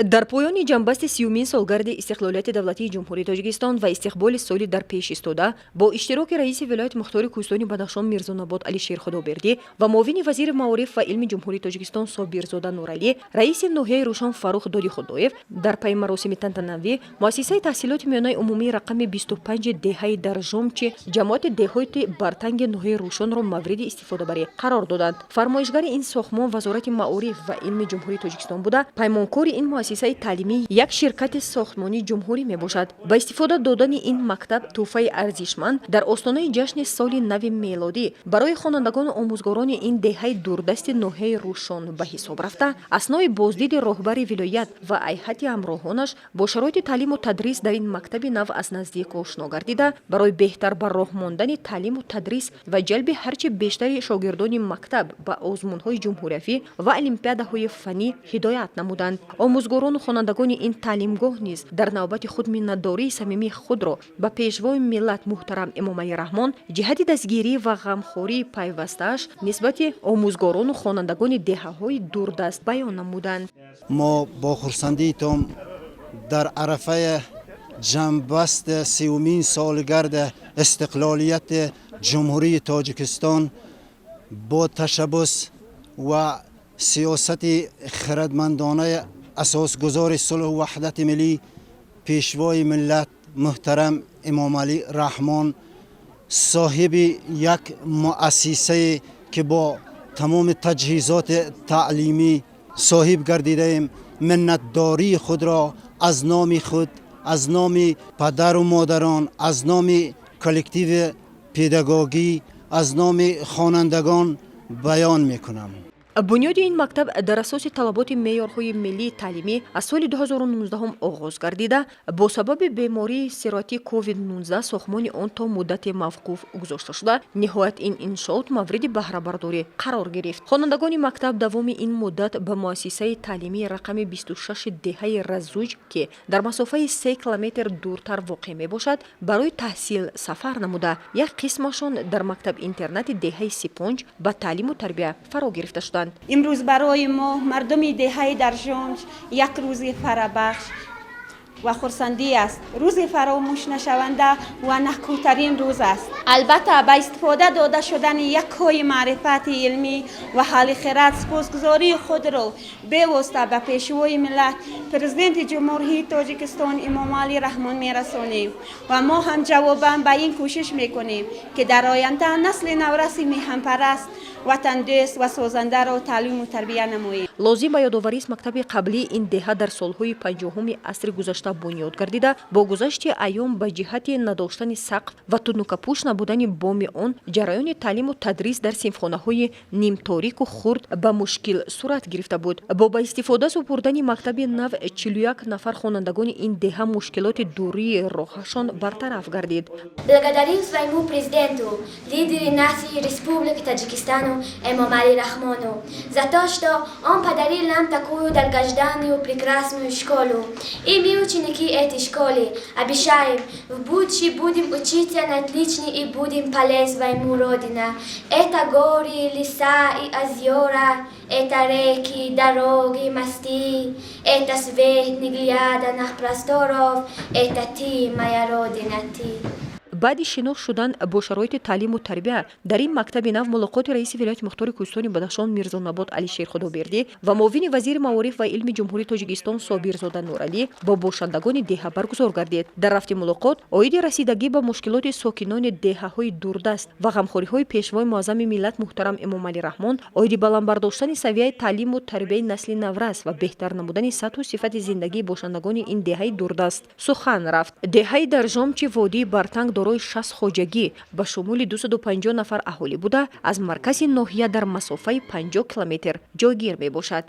Дар поёни ҷамъбасти 30-умин солгарди истиқлолияти давлатии Ҷумҳурии Тоҷикистон ва истиқболи соли дар пеш истода бо иштироки раиси вилояти мухтори Кӯҳистони Бадахшон Мирзонабот Алишер Худобердӣ ва муовини вазири маориф ва илми Ҷумҳурии Тоҷикистон Собирзода Нуралӣ, раиси ноҳияи Рӯшон Фаррух Додихудоев дар пайи маросими тантанавӣ муассисаи таҳсилоти миёнаи умумии рақами 25 деҳаи Даржомчи, ҷамоати деҳоти Бартанги ноҳияи Рӯшонро мавриди истифодабарӣ қарор доданд. Фармоишгари ин сохтмон Вазорати маориф ва илми Ҷумҳурии Тоҷикистон буда, паймонкори ин муассисаи таълимӣ як ширкати сохтмонии ҷумҳурӣ мебошад. Ба истифода додани ин мактаб тӯҳфаи арзишманд дар остонаи ҷашни соли нави мелодӣ барои хонандагону омӯзгорони ин деҳаи дурдасти ноҳияи Рӯшон ба ҳисоб рафта, аснои боздиди роҳбари вилоят ва ҳайати ҳамроҳонаш бо шароити таълиму тадрис дар ин мактаби нав аз наздик ошно гардида, барои беҳтар ба роҳ мондани таълиму тадрис ва ҷалби ҳарчи бештари шогирдони мактаб ба озмунҳои ҷумҳуриявӣ ва олимпиадаҳои фаннӣ ҳидоят намуданд. Омӯзгорону хонандагони ин таълимгоҳ низ дар навбати худ миннатдории самимии худро ба Пешвои миллат муҳтарам Эмомалӣ Раҳмон ҷиҳати дастгирӣ ва ғамхории пайвастааш нисбати омӯзгорону хонандагони деҳаҳои дурдаст баён намуданд. Мо бо хурсандии том дар арафаи ҷамъбаст 30-умин солгарди истиқлолияти Ҷумҳурии Тоҷикистон бо ташаббус ва сиёсати хирадмандонаи асосгузори сулҳу ваҳдати миллӣ, Пешвои миллат муҳтарам Эмомалӣ Раҳмон соҳиби як муассисае ки бо тамоми таҷҳизоти таълимӣ соҳиб гардидаем, миннатдории худро аз номи худ, аз номи падару модарон, аз номи коллективи педагогӣ, аз номи хонандагон баён мекунам. Бунёди ин мактаб дар асоси талаботи меъёрҳои миллии таълимӣ аз соли 2019 оғоз гардида, бо сабаби бемории сироятии COVID-19 сохтмони он то муддате мавқуф гузошта шуда, ниҳоят ин иншоот мавриди баҳрабардорӣ қарор гирифт. Хонандагони мактаб давоми ин муддат ба муассисаи таълимии рақами 26 деҳаи Разуҷ, ки дар масофаи 3 километр дуртар воқеъ мебошад, барои таҳсил сафар намуда, як қисмашон дар мактаб-интернати деҳаи Сипонҷ ба таълиму тарбия фаро гирифта шуданд. Имрӯз барои мо, мардуми деҳаи Даржомч, як рӯзи фараҳбахш ва хурсандӣ аст, рӯзи фаромӯшнашаванда ва накӯтарин рӯз аст. Албатта, ба истифода дода шудани як кӯҳи маърифати илмӣ ва аҳли хирад сипосгузории худро бевосита ба Пешвои миллат, Президенти Ҷумҳурии Тоҷикистон Эмомалӣ Раҳмон мерасонем ва мо ҳам ҷавобан ба ин кӯшиш мекунем, ки дар оянда насли навраси меҳанпараст, ватандӯст ва созандаро таълиму тарбия намоем. Лозим ба ёдоварист, мактаби қаблии ин деҳа дар солҳои 50-уми асри гузашта бунёд гардида, бо гузашти айём ба ҷиҳати надоштани сақф ва тунукапӯш набудани боми он ҷараёни таълиму тадрис дар синфхонаҳои нимторику хурд ба мушкил сурат гирифта буд. Бо ба истифода супурдани мактаби нав 41 нафар хонандагони ин деҳа мушкилоти дурии роҳашон бартараф гардид. Благодарим своему президенту, лидеру нашей Республики Таджикистану Эмомали Рахмону за то, что он подарил нам такую долгожданную прекрасную школу. И мы, ученики этой школы, обещаем: в будущем будем учиться на отлично и будем полезны своему родине. Это горы, леса и озера, это реки, дороги, мосты, это свет неглядных просторов, это ты, моя родина, ты. Баъди шинос шудан бо шароити таълиму тарбия дар ин мактаби нав, мулоқоти раиси вилояти мухтори Кӯҳистони Бадахшон Мирзонабот Алишер Худобердӣ ва муовини вазири маориф ва илми Ҷумҳурии Тоҷикистон Собирзода Нуралӣ бо бошандагони деҳа баргузор гардид. Дар рафти мулоқот оиди расидагӣ ба мушкилоти сокинони деҳаҳои дурдаст ва ғамхориҳои Пешвои муаззами миллат муҳтарам Эмомалӣ Раҳмон оиди баланд бардоштани савияи таълиму тарбияи насли наврас ва беҳтар намудани сатҳу сифати зиндагии бошандагони ин деҳаи дурдаст сухан рафт. Деҳаи Даржомчи водии Бартанг дорои 60 хоҷагӣ ба шумули 250 нафар аҳолӣ буда, аз маркази ноҳия дар масофаи 50 километр ҷойгир мебошад.